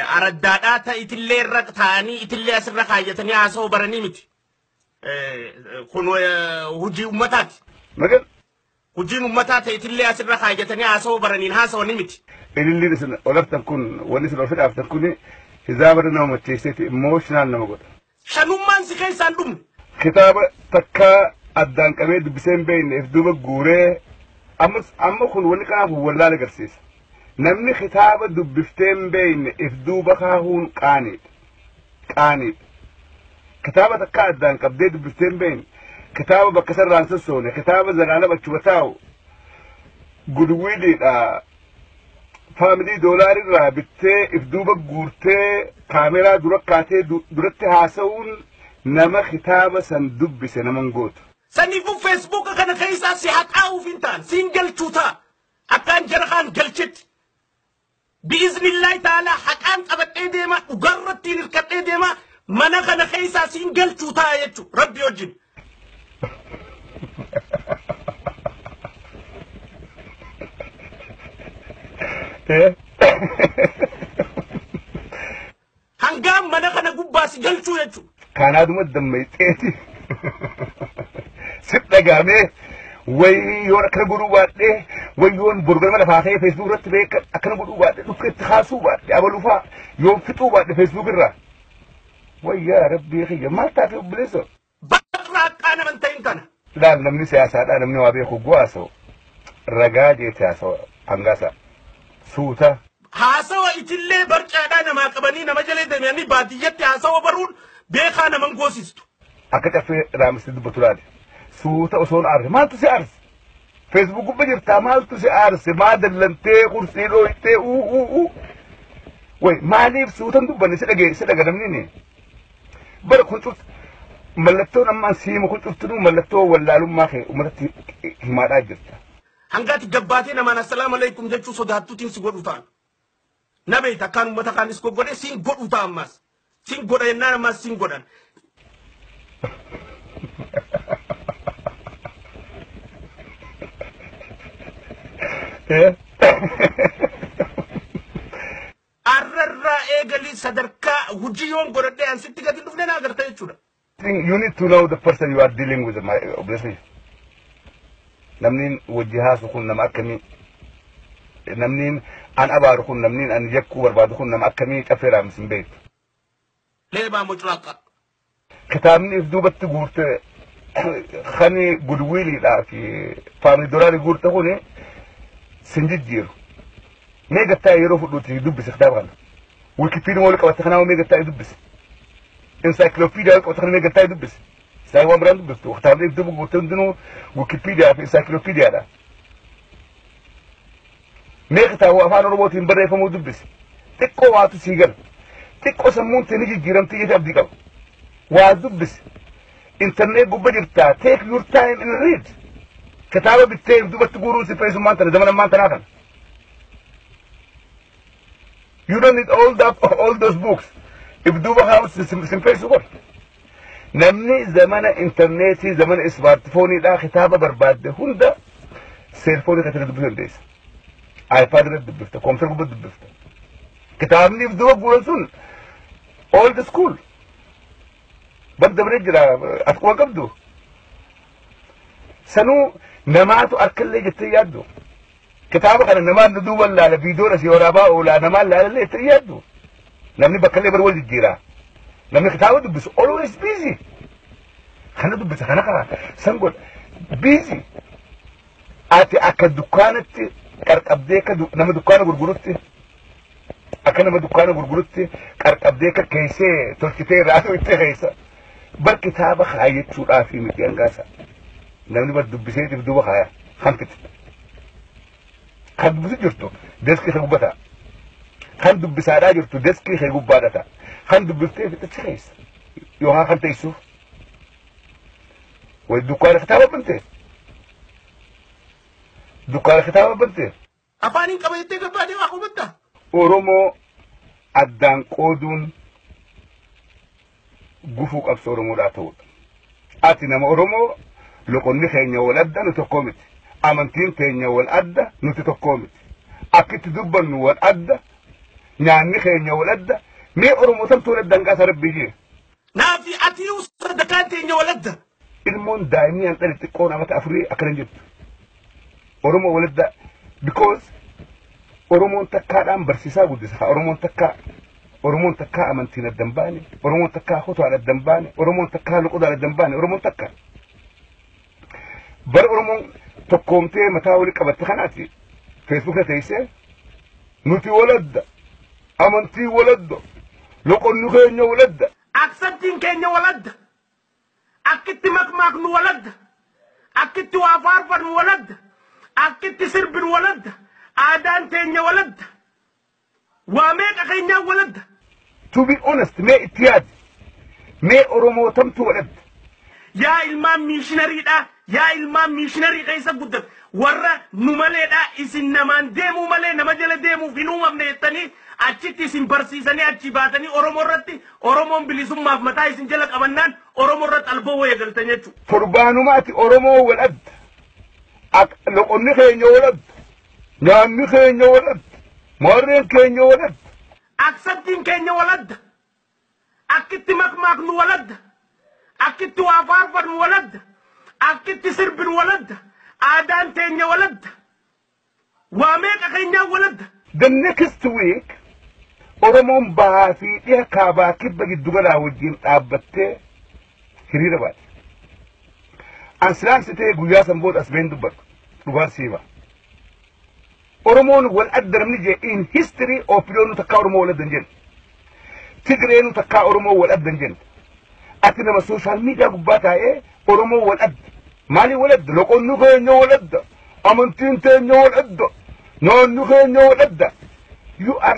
Araddaadhaa ta itillee irra taa'anii itillee asirra kaayyatanii haasa'uu baranii miti. Kun hojii ummataati. Magal. Hojiin ummataa ta'e itillee asirra kaayyatanii haasa'uu baraniin haasa'anii miti. Ililliin isin olaftan kun, wanni isin ol fidhaaftan kun hizaaba nama macheesseeti emotional nama godha. Shanummaan si keessaan dhumne. Kitaaba takkaa addaan qabee dubbisee hin beekne if duuba guuree ammas amma kun wanni kanaaf wallaala agarsiisa. Namni kitaaba dubbiftee hin beekne if duuba kaahuun qaaniidha. Qaaniidha. Kitaaba takkaa addaan qabdee dubbiftee hin beekne, kitaaba bakka sarraan sossoone, kitaaba zalaalama achuma taa'u gudwiidhiidha. Faamilii doolaarirraa bittee if duuba guurtee kaameraa dura kaatee duratti haasa'uun nama kitaaba san dubbise naman gootu. Saniifuu Feesbuuka kana keessaa si haxaa'uuf hin ta'an, siin galchuu ta'a. Akkaan jara kaan galchetti. Bi'iznillaahi ta'ala haqaan qabadhee deema, dhugarratti hirkadhee deema, mana kana keessaa siin galchuu ta'a jechuudha Rabbi wajjin. Hangaan mana kana gubbaa si galchuu jechuudha. Kanaaduma dammayxeeti. Sit dhagaamee wayii yoon akkana godhuu baadhee, wayii yoon borgarma lafaa ka'ee Feesbuuk irratti beeka akkana godhuu baadhee, dhufeetti kaasuu baadhee, abaluu fa'aa yoon fixuu baadhee Feesbuuk irraa. Wayyaa Rabbii kiyya, maal taate obboleessa? Bakka haqaa naman ta'in kana. Laal, namni siyaasaadhaa, namni waa beeku haasa'u ragaa jeete haasa'u hangaasaa suuta. Haasawa itillee barcaadhaa namaa qabanii nama jala deemanii baadiyyatti haasawa baruun beekaa naman goosistu. Akka caffee raamsee dubbatu laale. Suuta osoon aarse, maaltu si aarse? Feesbuuk gubba jirtaa, maaltu si aarse? Maa dallantee qursii dhooytee uu uu uu? Way maaliif suutan dubbanne si dhagee si dhaga namni ni? Bara kun cufti mallattoon ammaan siimu kun cuftinuu mallattoo wallaalummaa kee uummatatti himaadhaa jirta. Hangaati gabbaatee namaan assalaamu alaikum jechuu sodaattuutiin si godhu ta'an. Na beekta, akkaan uummata kaanis goggodhe siin godhu ta'a ammas. Siin godha jennaan ammas siin godhan. Arrarraa eegalii sadarkaa hojii yoon godhadhee an sitti gadi dhufne na agarta jechuudha. You need to know the person you are dealing with, my obviously. Namni wajji haasu kun nama akkamii? Namni an abaaru kun, namni an yakkuu barbaadu kun nama akkamii? Caffee Raamis hin beektu. Leebaa muclaaqa. Kitaabni if duubatti guurte kani gudwiiliidhaa fi faamilii dolaarii guurte kuni sin jijjiiru. Mee gattaa yeroo fudhuuti dubbise kitaaba kana. Wikipiidiyaa wal qabatte kanaa mee gattaa dubbise. Encyclopedia wal qabatte kana mee gattaa dubbise. Isaan waan biraan dubbiftu. Kitaabni if duuba guurte hundinuu Wikipiidiyaa fi encyclopediaadha. Mee kitaaba afaan Oromootiin barreeffamuu dubbise. Xiqqoo waatu sii gala. Xiqqoo sammuun tee ni jijjiiramtii jettee abdii qaba. Waa dubbise. Internet gubba jirtaa. Take your time and read. Kitaaba bittee if duubatti guuruun si fayyisummaan tana zaman ammaan tanaa kana. You don't need all those books. If duuba kaa'u sin fayyisu godha. Namni zamana intarneetii, zamana ismaartifooniidhaa kitaaba barbaadde hunda seelfoonii keessatti dubbisuu dandeessa. iPad irratti dubbifta, koompitara gubbatti dubbifta. Kitaabni if duuba guuran sun old school. Bar dabaree jira, as quba qabdu. Sanuu namaatu harkallee jettee yaaddu. Kitaaba kana namaan duuba laala, viidiyoon asii waraabaa oolaa namaan laalallee jettee yaaddu. Namni bakkallee bar wal jijjiira. Namni kitaaba dubbisu always busy. Kana dubbisa, kana qara san godha busy. Ati akka dukkaanatti qarqabdee, akka nama dukkaana gurgurutti, akka nama dukkaana gurgurutti qarqabdee akka keessee tolchitee irraa itti keessa. Bar kitaaba kaayyachuudhaaf miti hangaasa. Namni bar dubbiseetiif duuba kaaya hanfiti. Kan dubbisu jirtu deskii kee gubbataa. Kan dubbisaadhaa jirtu deskii kee gubbaadha ta'a. Kan dubbiftee fixachi keessa. Yookaan kan teessuuf. Way dukkaana kitaaba bante. Dukkaana kitaaba bante. Afaaniin qaba jettee gabbaatee waa hubatta. Oromoo addaan qooduun gufuu qabsoo Oromoodhaa ta'udha. Ati nama Oromoo, loqonni keenya wal adda, nu tokkoo miti. Amantiin keenya wal adda, nuti tokkoo miti. Akkitti dubbannu wal adda. Nyaanni keenya waladda. Mee Oromoo tamtu waladda hanqaasa rabbii jee. Naafi atiyu sadarkaan teenya waladda. Ilmoon daa'imni an dhale xiqqoon amata afurii akkana jettu. Oromoo waladda because Oromoon takkaadhaan barsiisaa guddisa. Oromoon takkaa Oromoon takkaa amantiin adda hin baane, Oromoon takkaa hotoaan adda hin baane, Oromoon takkaa loqodaan adda hin baane, Oromoon takka. Bara Oromoon tokkoomtee mataa walii qabatte kanaati Feesbuuka teessee nuti waladda, amantii waladda, loqonni keenya waladda. Aksantiin keenya waladda. Akkitti makmaaknu waladda. Akkitti waa faarfannu waladda. Akkitti sirbinu waladda. Aadaan teenya waladda. Waa meeqa keenyaan waladda. To be honest, mee itti yaadi. Mee Oromoo tamtu waladda. Yaa ilmaan miishinariidha. Yaa ilmaan miishinarii keessa guddate. Warra nu maleedha. Isin namaan deemuu malee nama jala deemuuf hin uumamne jettanii achitti isin barsiisanii achi baatanii Oromoo irratti Oromoon bilisummaaf mataa isin jala qabannaan Oromoo irratti alboo wayya galtan jechuudha. Torbaanumaati Oromoo waladda. Loqonni keenya waladda. Nyaanni keenya waladda. Maarreen keenya waladda. Aksantiin keenya waladda. Akkitti makmaaknu waladda. Akkitti waa faarfannu waladda. Akkitti sirbinu waladda. Aadaan teenya waladda. Waa meeqa keenyaan waladda. The next week Oromoon bahaa fi dhiha kaabaa kibba giddugalaa wajjin dhaabbattee hiriira baate. An silaan sitee guyyaa san booda as been dubbadhu dhugaan siiba. Oromoon wal adda namni jee in history OPDOn takkaa Oromoo wal adda hin jenne. Tigreenu takkaa Oromoo wal adda hin jenne. Ati nama social media gubbaa taa'ee Oromoo wal adda. Maaliin wal adda? Loqonni keenya wal adda. Amantiin teenya wal adda. Naanni keenya wal adda. You are